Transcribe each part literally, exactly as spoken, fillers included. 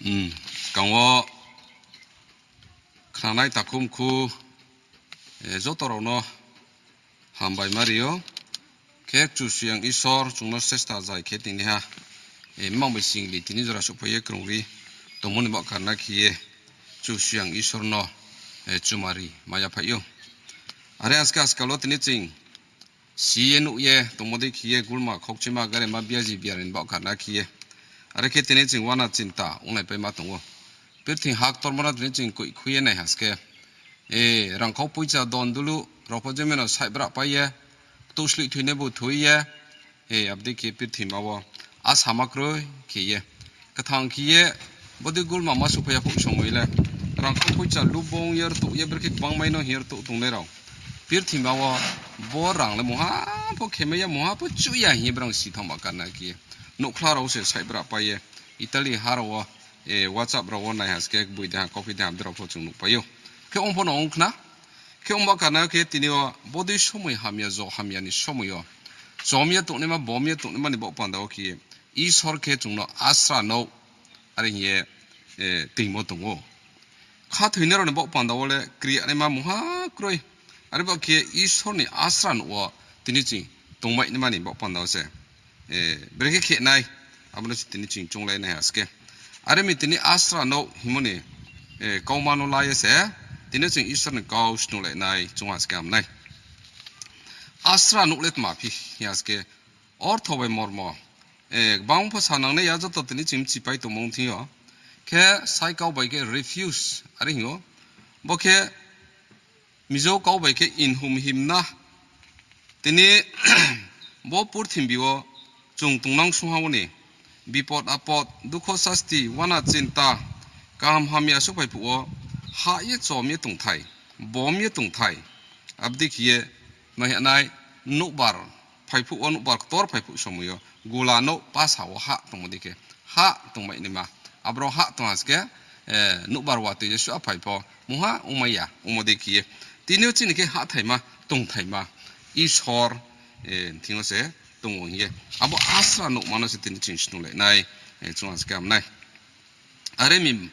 Hmm, skang wo khnanai takhu mkhu, eh, joto rao no hambai ma ri ou. Khe Kchusoyang Isor chung no sesta zai khe tini ha, eh, mang bai sing di tini jora souhphai ye krung ri tongmo ni baoh karna khe ye Kchusoyang Isor no, eh, chumari ma yaphai ou. Are aske askal wo tini ching si ye nuh ye tongmo dei khe ye gulma khaukchima garema biaji biarai ni baoh karna khe ye. Are khe tini ching uana chinta onglaipai ma tong ou. Purthing ha ktormo no tini ching koih khui ye nai ha se khe, eh, rangkhau poicha don dulu rao pho jemeno saihbra pai ye, ktuh slih thoi nai bu thoi ye, eh, abo dei khe purthima wo asama kroi khe ye, kthang khe ye, bodei gulma ma souhphai ya phuh somoi le, rangkhau poicha lubong ye rtuh ye brekhe kbangmai no hing ye rtuh tongnai rao. Purthima wo bo rang le mungha pho khemai ya, mungha pho chuh ya hing ye brang si thanngma karna khe ye. Nouhkhla rao se saihbra pai ye, Italy ha rao wo, eh, WhatsApp rao wo nai ha se khe boi deha, copy deha, abo dei rao pho chung nuhpai ou. Khe ong pho no ong khna. Khe ongba karna khe tini yo bodei somoi hamya, jo hamya ni somoi yo, chom ye tongnaima, bom ye tongnaima ni baoh panda wo khe Isor khe chung no asra nou, are hing ye, eh, toingmo tong ou. Khathoinai rao ni baoh panda wo le kri yanaima mungha kroi. Are baoh khe Isor ni asra nou wo tini ching tongmainaima ni baoh panda wo se, eh, brekhe khe nai, abo no se tini ching chounglai nai ha se khe. Are mi tini asra nou hingmo ni, eh, kauma no la ye se, tini ching Isor ni kau snunglai nai chung ha se khe ham nai. Asra nou le tma phi hing ha se khe, ortho bai mormo, eh, gbang pho sa nangnai ya, joto tini ching mchipai tongmo ong thing yo. Khe sai kau bai khe refuge, are hing ou. Bo khe Mizo kau bai khe inhum himna. Tini bo purthimbi wo chung tongnang sungha wo ni bipot apot, dukho sasti, uana chinta, kaham hamya souhphai phuh wo, hah ye chom ye tongthai, bom ye tongthai. Abo dei khe ye, naihanai, nouhbar phai phuh wo, nouhbar ktor phai phuh somoi yo, gula nouh pasa wo hah tongmo dei khe, hah tongmainaima. Abro hah tong ha se khe, eh, nouhbar watoi ye suh phai pho, mungha ongmai ya, ongmo dei khe ye. Tini yo chini khe hahthaima, tongthaima, Isor, eh, thing yo se tong ou hing ye. Abo asra nouhma no se tini ching snunglai nai, eh, chung ha se khe ham nai. Are mi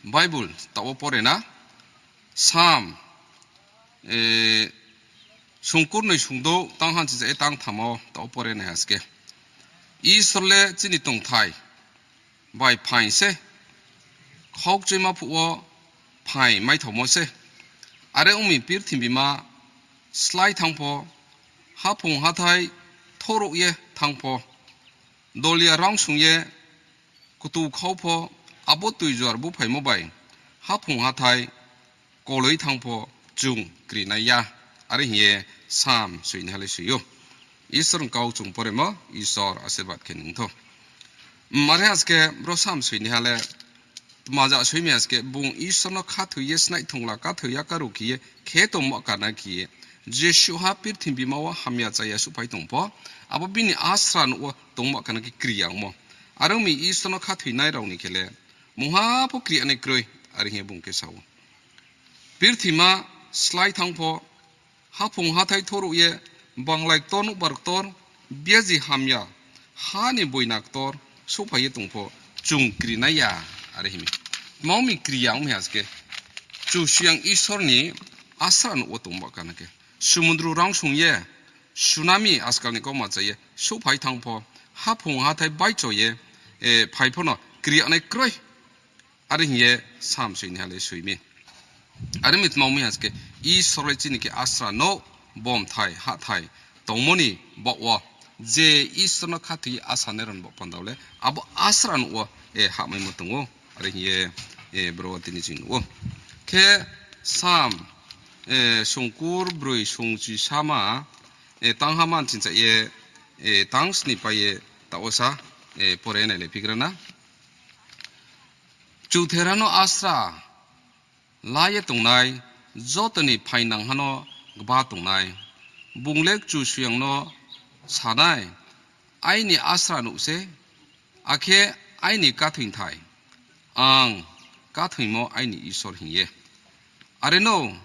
Bible taoh wo pore na, Psalm, eh, sungkurnoi sungdouh tang hansi ja ye tang thamo taoh wo pore nai ha se khe. Isor le chini tongthai bai phaing se, khaukchuima phuh wo phaing maithaomo se. Are ong mi purthimbi ma slái thanng pho, haphung hathái thoruh ye thanng pho, dolia rangsung ye ktu khau pho, abo toi juar buphaimo bai haphung hathái koloi thanng pho chung kri nai ya. Are hing ye Psalm soinaiha le soi ou. Isor ni kau chung poremo Isor asirbad khe nung thou. Are ha se khe bro Psalm soinaiha le tma ja soi mi ha se khe, bung Isor no khathoi ye snaih thongla kathoi ya karu khe ye khe tongmo karna khe ye, jesuh ha purthimbi ma wo hamya chaya souhphai tong pho, abo bini asra nouh wo tongmo karna khe kri ya ongmo. Are ong mi Isor no khathoinai rao ni khe le mungha pho kri yanai kroi, are hing ye bung khe sa ou. Purthima slái thanng pho, haphung hathái thoruh ye, banglai ktor nouhbar ktor, biaji hamya, ha ni boina ktor souhphai ye tong pho, chung kri nai ya, are hing mi. Tma ong mi kri ya ong mi ha se khe, Kchusoyang Isor ni asra nouh wo tongmo karna khe, sumundru rangsung ye, tsunami askal ni kauma cha ye souhphai thanng pho, haphung hathái baicho ye, eh, phai pho no kri yanai kroi. Are hing ye Psalm soinaiha le soi mi. Are mi tma ong mi ha se khe, Isor le chini khe asra nouh, bomthai, hahthai tongmo ni baoh wo, je Isor no khathoi ye asa nai rao ni baoh panda wo le, abo asra nouh wo, eh, hahmaimo tong ou. Are hing ye, eh, bro wo tini ching nuh ou. Khe Psalm, eh, sungkur broi sungchi sama, eh, tangha man chincha ye, eh, tang sni pai ye taoh wo sa, eh, pore nai le phigra na. Kchuthera no asra la ye tongnai, joto ni phaingnangha no gba tongnai. Bung le Kchusoyang no sa nai, aini asra nouh se, akhe aini kathoingthai, ang kathoingmo aini Isor hing ye. Are no,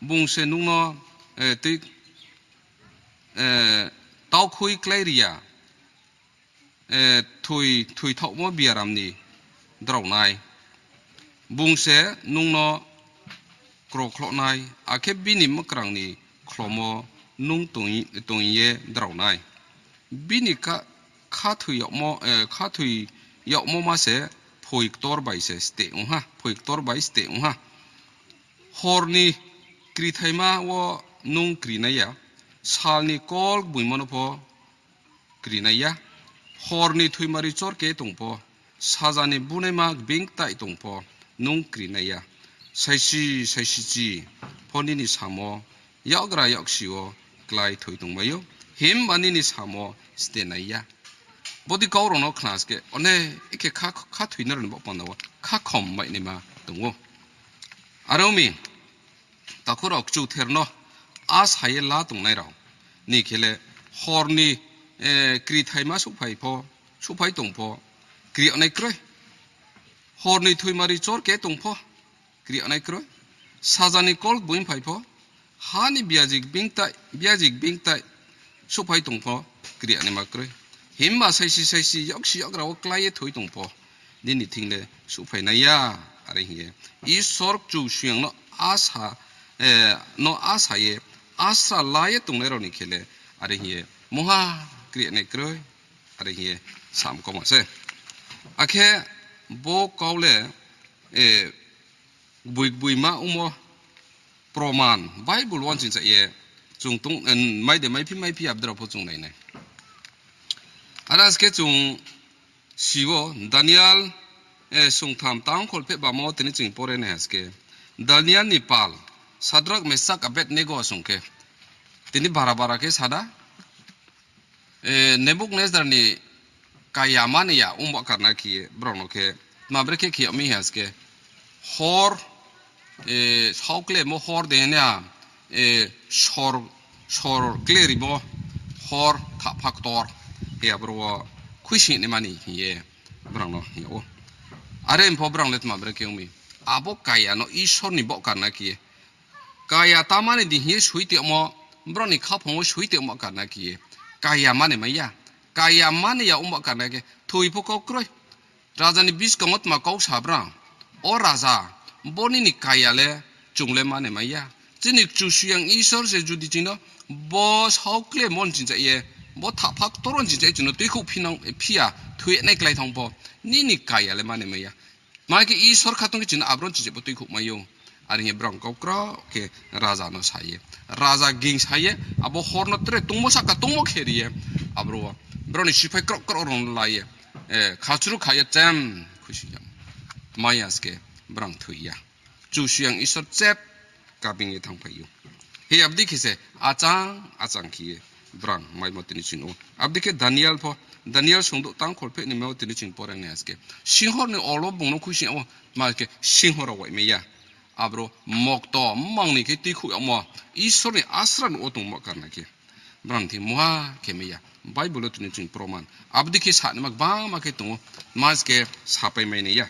bung se nung no, eh, tui, eh, taukhui klái ri ya, eh, thoi, thoithaohmo biaram ni drao nai. Bung se nung no krokhloh nai, akhe bini mukrang ni khlomo nung tong, tong ye drao nai. Bini kha-, khathoi yagmo, eh, khathoi yagmo ma se phoi ktor bai se steh ong ha, phoi ktor bai steh ong ha. Hor ni krithaima wo nung kri nai ya, sal ni kol gboimo no pho kri nai ya. Hor ni thoimari chor khe tong pho, saja ni bunaima gbing tai tong pho, nung kri nai ya. Saisi, saisi chi pho nini samo yakgra yaksi wo klái thoi tongmai ou, himba nini samo ste nai ya. Bodei kau rao no khna se khe, one, ikhe kha, kha thoi nai rao ni baoh panda wo kha khom mai naima tong ou. Are ong mi, takhu rao kchuther no asa ye la tongnai rao ni khe le hor ni, eh, krithaima souhphai pho, souhphai tong pho, kri yag nai kroi. Hor ni thoimari chor khe tong pho, kri yag nai kroi. Saja ni kol gboing phai pho, ha ni biajik bingtai, biajik bingtai souhphai tong pho, kri yag naima kroi. Himba saisi saisi yaksi yakgra wo klái ye thoi tong pho, nini thing le souhphai nai ya, are hing ye. Isor Kchusoyang no asa, eh, no asa ye, asra la ye tongnai rao ni khe le, are hing ye, mungha kri yag nai kroi, are hing ye, sam kau ma se. Akhe bo kau le, eh, gboi, gboima ongmo proman, Bible wo nching cha ye, chung tong, eh, mai de maiphi, maiphi abdra pho chung nai nai. Are ha se khe chung si ou, Daniel, eh, sungtham tang kholpheh bamo tini ching pore nai ha se khe. Daniel ni pal, Sadrak, Mesak, Abednego sung khe. Tini bara bara khe sa da, eh, Nebukadnezar ni kaya mani ya ongba karna khe ye, brao no khe, tma bre khe khe yag mi ha se khe, hor, eh, saoklemo hor de hing ya, eh, sor, sor klerimo hor thapha ktor, he abro wo khuising ni mani hing ye, brao no hing yag ou. Are pho brao le tma bre khe ong mi. Abo kaya no Isor ni baoh karna khe ye, kaya ta mani di hing ye soi tongmo, brao ni khaphang wo soi tongmo karna khe ye, kaya mani mai ya. Kaya mani ya ongba karna khe, thoi pho kau kroi. Raja ni buskang wo tma kau sa brao? O raja, bo nini kaya le chung le mani mai ya. Chini Kchusoyang Isor se judi ching no bo saoklemo nching cha ye, bo thapha ktor wo nching cha ye chung no tuikhouh phi nang, phi ya, thoi nai klái thanng pho, nini kaya le mani mai ya. Tma khe Isor kha tong khe chini abro nching cha ye bo tuikhouh mai ou. Are hing ye brao kau kro khe raja no sa ye. Raja ging sa ye, abo hor no tre tongmo sahka tongmo khe ri ye. Abro wo brao ni siphai kro kro rao no la ye, eh, khachru kha ye chem khuising ya. Tma ya se khe brao thoi ya. Kchusoyang Isor chep kabing ye thanngphai ou. He abdi khe se achang achang khe ye brao maimo tini ching ou. Abdi khe Daniel pho, Daniel sungdouh tang kholpheh ni maimo tini ching pore nai ha se khe. Singhor ni olo bung no khuising yag ou, tma khe singho rao wai mai ya. Abro mokto mang ni khe tuikhouh yagmo, Isor ni asra no wo tongmo karna khe. Brao ni thing mungha khe mai ya. Bible wo tini ching proman. Abdi khe sa naima gbangma khe tong ou, tma se khe sapai mai nai ya.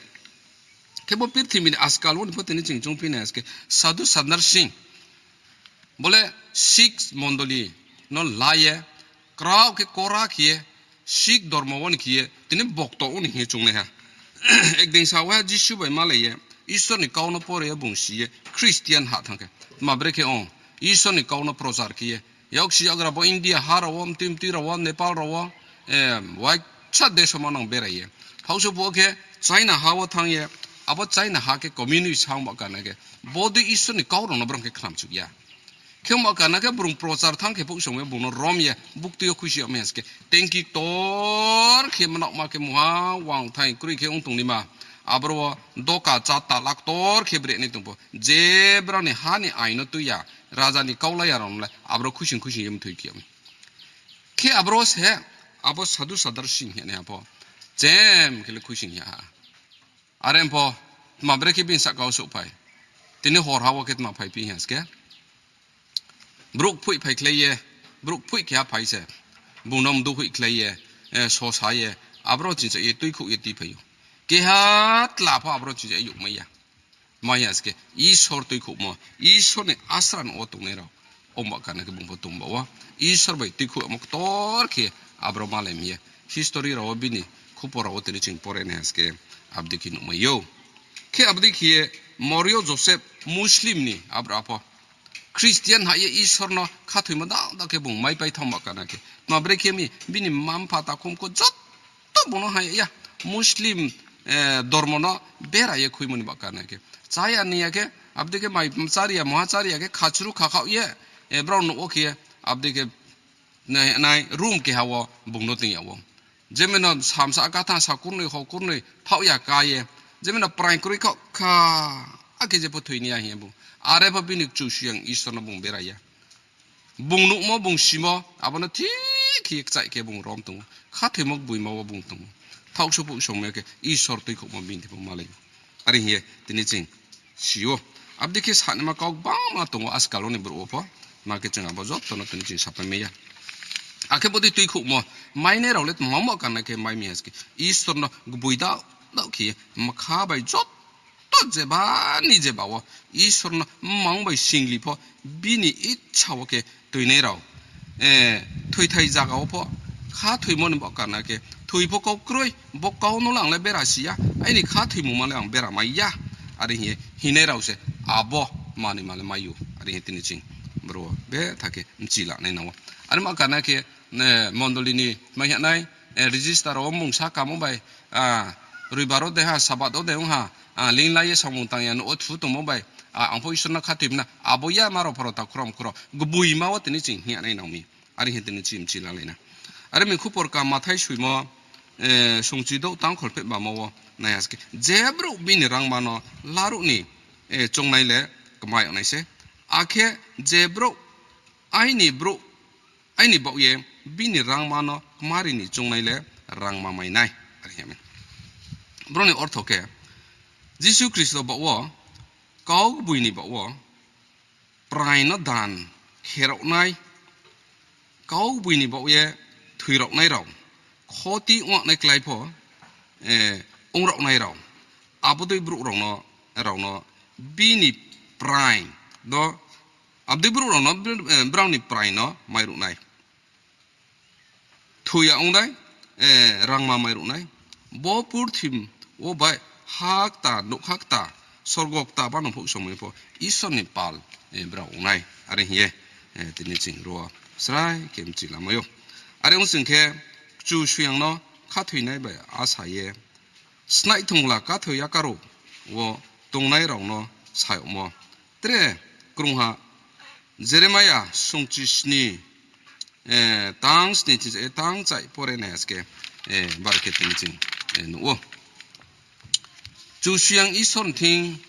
Khe bo purthimbi ni askal wo ni pho tini ching choungphi nai ha se khe Sadhu Sundar Singh. Bo le Sikh mondoli no la ye, krao khe kora khe ye, Sikh dormo wo ni khe ye, tini bokto wo ni hing ye choung nai ha. Ekdin sa wa Jisu bai malai ye, Isor ni kau no pore ye bung si ye, Christian ha thanng khe. Tma bre khe ong, Isor ni kau no prochar khe ye, yaksi yagra bo India ha rao wo, mtui mtui rao wo, Nepal rao wo, eh, waisa desh wo manang berai ye. Phauso phuh khe China ha wo thanng ye, abo China ha khe communist ha ongba karna khe, bodei Isor ni kau rao no brao khe khnamchuh ya. Khe ongba karna khe brao prochar thanng khe phuh song ye bung no rom ye, buktui yo khuising yag mi ha se khe, tengki ktor khe mnaohma khe mungha wang thaing kroi khe ong tong naima. Abro wo doka chata la ktor khe bre nai tong pho. Je brao ni ha ni ain no tui ya, raja ni kau la ya rao no le, abro khuising khuising ye mthoi khe yag mi. Khe abro se, abo Sadhu Sundar Singh hing ye nai ha pho. Chem khe le khuising ya ha. Are pho, tma bre khe bini sahka wo souhphai. Tini hor ha wo khe tma phaiphi ha se khe. Brouh phoih phaikhlai ye, brouh phoih khe ha phai se. Bung no mdu hoihkhlai ye, eh, sosa ye, abro ching cha ye tuikhouh ye tuiphai ou. Keha tla pho abro ching cha ye youh mai ya. Tma ya se khe, Isor tuikhouhmo, Isor ni asra no wo tongnai rao. Ongba karna khe bung pho tongba wo. Isor bai tuikhouh yagmo ktor khe abro malai mi ye. History rao wo bini khupor rao wo tini ching pore nai ha se khe abdi khe nuhmai ou. Khe abo dei khe ye Morio Joseph Muslim ni abra pho Christian ha ye Isor no khathoimo dang dang khe bung maipai thang ba kana khe. Tma bre khe mi, bini mma mpha takhum kho joto bung no hai ya. Muslim, eh, dormo no bera ye khuimo ni ba kana khe. Chaya ni ya khe, abo dei khe mai chari ya, moha chari ya khe, khachru khakhao ye, eh, brao no o khe, abo dei khe nai, nai, room keha wo bung no ting ya wo. Jemeno samsa katha sa kurnoi ho kurnoi thaoh ya ka ye. Jemeno prai kroi khaoh kha, akhe je pho thoi ni ya hing ye bung. Are pho bini Kchusoyang Isor no bung bera ya. Bung nuhmo, bung simo, abo no thik khe kchaih khe bung rom tong ou. Khathoimo gboima wo bung tong ou. Thaoh suh phuh song ya khe Isor tuikhouhmo bini thing pho malai ou. Are hing ye tini ching si ou. Abo dei khe sanaima kau gbangma tong ou askal wo ni brouh wo pho. Ma khe ching abo joto no tini ching sapai mai ya. Akhe bo dei tuikhouhmo mainai rao le tma mo kana khe mai mi ha se khe Isor no gboi dao dao khe ye mkha bai joto jeba ni jeba wo Isor no mmang bai singli pho bini icha wo khe tuinai rao. Eh, thoithai zaga wo pho khathoimo ni bo kana khe thoi pho kau kroi, bo kau no le ang le bera si ya, aini khathoimungma le ang bera mai ya. Are hing ye hingnai rao se abo manoi ma le mai ou. Are hing ye tini ching brouh wo betha khe mchi la nai nang ou. Are ma kana khe, eh, mondoli ni mai hing nai, eh, register wo mungsa kamo bai, ah, roibar wo de ha, sabat wo de ong ha, ah, ling la ye samung tang ya no o thu tongmo bai, ah, ang pho Isor no khathoi na, abo ya ma rao pho rao ta khrom khro, gboima wo tini ching hing nai nang mi. Are hing tini ching mchi la lai na. Are mi khupor ka Mathai soimo, eh, sungchi douh tang kholpheh bamo wo nai ha se khe. Je brouh bini rangma no laruh ni, eh, choungnai le kmai yag nai se. Akhe je brouh aini brouh, aini baoh ye bini rangma no kmari ni choungnai le rangma mai nai. Are hing ye. Brouh ni ortho khe, Jisu Khristo baoh wo, kau gboi ni baoh wo, prai no dan khe rao nai, kau gboi ni baoh ye thoi rao nai rao, khoti ong nai klái pho, eh, ong rao nai rao, abo dei brouh rao no, rao no bini prai no, abo dei brouh rao no, eh, brao ni prai no mai ruh nai. Thoi ya ong nai, eh, rangma mai ruh nai. Bo purthim wo bai ha kta, nougkha kta, sorgo kta ba no phuh somoi pho Isor ni pal, eh, brao ong nai. Are hing ye, eh, tini ching ro srai khe mchi la mai ou. Are ong sing khe, Kchusoyang no khathoinai bai asa ye, snaih thongla kathoi yakarouh wo tongnai rao no sa yagmo. Tre krungha Jeremiah sungchi sni, eh, tang sni chi, eh, tang chai pore nai ha se khe, eh, bar khe tini ching, eh, nuh ou. Kchusoyang Isor ni thing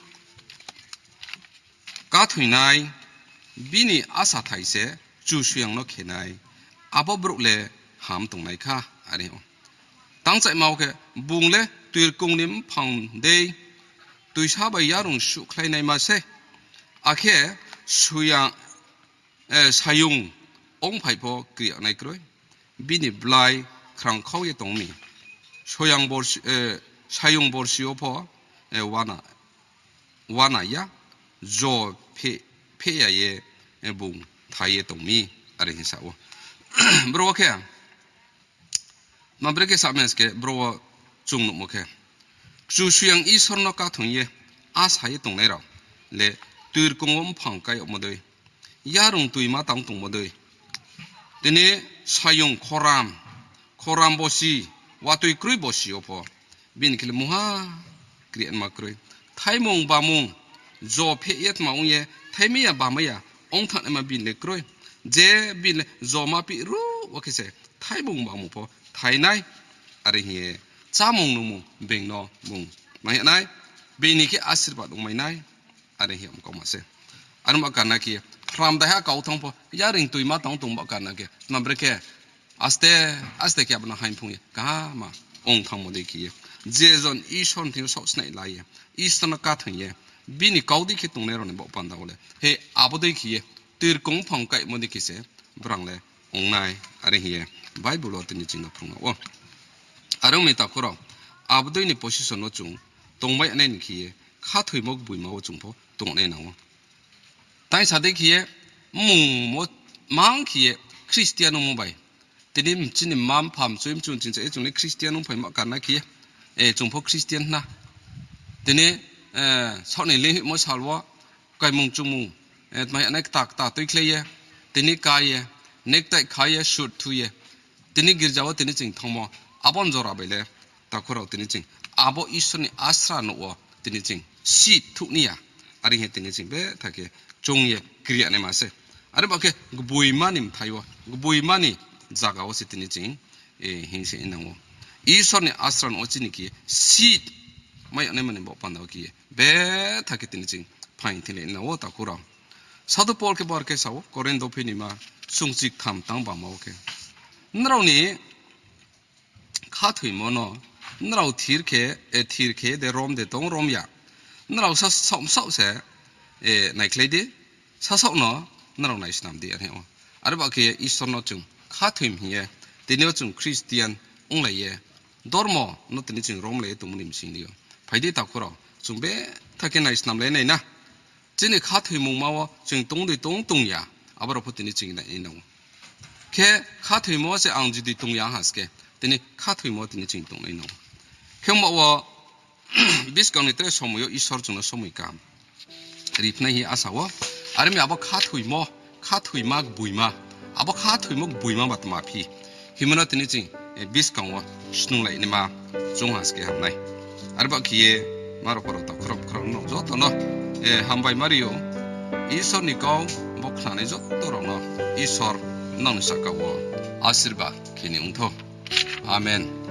kathoinai, bini asa thai se Kchusoyang no khenai, abo brouh le ham tongnai kha, are ou. Tang chai ma wo khe, bung le tuirkong ni mphang dei, tuisa bai yarung suhkhlainaima se, akhe soyang, eh, sayung ongphai pho kri yag nai kroi. Bini blai khrang khau ye tong mi. Soyang borsi, eh, sayung borsi wo pho, eh, wana, wana ya, jo phe, phe ya ye, eh, bung thai ye tong mi, are hing sa ou. Brouh wo khe, ma bre khe sa mes khe, brouh wo chung nuhmo khe. Kchusoyang Isor no kathong ye, asa ye tongnai rao le, tuirkong wo mphang kai yagmo dei, yarung tuima tang tongmo dei. Tini sayung khoram, khoram bosi, watoi kroi bosi wo pho. Bini khe le mungha kri anma kroi. Thaimung bamung, jo phe ye tma ong ye, thaimai ya bamai ya, ong thangnaima bini le kroi. Je bini le jo ma pi ruh wo khe se, thaimung bamung pho thai nai, are hing ye, chámung nungmung, being no mung mai nai, bini khe asirbad ong mai nai. Are hing ye mkau ma se. Are ma kana khe, hram dai ha kau thang pho, yaring tuima tang tong ba kana khe, tma bre khe, aste, aste khe abo no haingphung ye, kaham ma ong thangmo dei khe ye. Je jon Isor ni thing yo saoh snai la ye, Isor no kathong ye, bini kau dei khe tongnai rao ni baoh panda wo le. He, abo dei khe ye, tuirkong mphang kaimo dei khe se, brang le ong nai, are hing ye, Bible wo tini ching no phrung ou. Are ong mi takhu rao, abo dei ni position wo chung tongmai nai ni khe ye, khathoimo gboima wo chung pho tong nai nang ou. Tai sa dei khe ye, mmung mo mang khe ye, Christian ongmo bai. Tini chini mma mpha mchoi mchung ching sa ye chung le Christian ongphai ma kana khe ye, eh, chung pho Christian hna. Tini, eh, saoh ni linghoihmo sal wo, kaimung chungmung, eh, tma hing nai kta kta tuikhlai ye, tini ká ye, necktie kha ye, suit thu ye, tini girja wo tini ching thanngmo, abo ni jora bai le, takhu rao tini ching, abo Isor ni asra nouh wo tini ching, seat thuh ni ya, are hing ye tini ching betha khe choung ye kri ya naima se. Are ba khe gboima ni mthai wo, gboima ni zaga wo se tini ching, eh, hing se nang ou. Isor ni asra nouh wo chini khe seat mai ya naima ni baoh panda wo khe betha khe tini ching phaing thing le nang ou takhu rao. Sadhu Paul khe bar khe sa ou, Korinth dophi ni ma, sungchi ktham tang bama wo khe. Nrao ni khathoimo no, nrao thir khe, eh, thir khe de rom de tong rom ya. Nrao sa-, saoh, saoh se, eh, naikhlai di, sasaoh no, nrao naisnam di, are ou. Are ba khe Isor no chung khathoimo hing ye, tini yo chung Christian onglai ye, dormo no tini chung romlai ye tongmo ni bsing di yo. Phai di takhu rao, chung betha khe naisnam lai nai na. Chini khathoimungma wo chung tong di tong tong ya, abo rao pho tini ching nai nang ou. Khe khathoimo se ang judi tong ya ha se khe, tini khathoimo tini ching tong nai nang ou. Khe ongba wo, buskang ni tre somoi yo Isor chung no somoi kaham riphnai hing asa wo. Are mi abo khathoimo, khathoima gboima, abo khathoimo gboima ba tma phi hingmo no tini ching, eh, buskang wo snunglai naima chung ha se khe ham nai. Are ba khe ye, ma rao pho rao takhu rao bkha rao no joto no, eh, hambai ma ri ou. Isor ni kau bo khnanai joto rao no Isor nang ni sahka wo asirbad khe ni ong thou. Amen.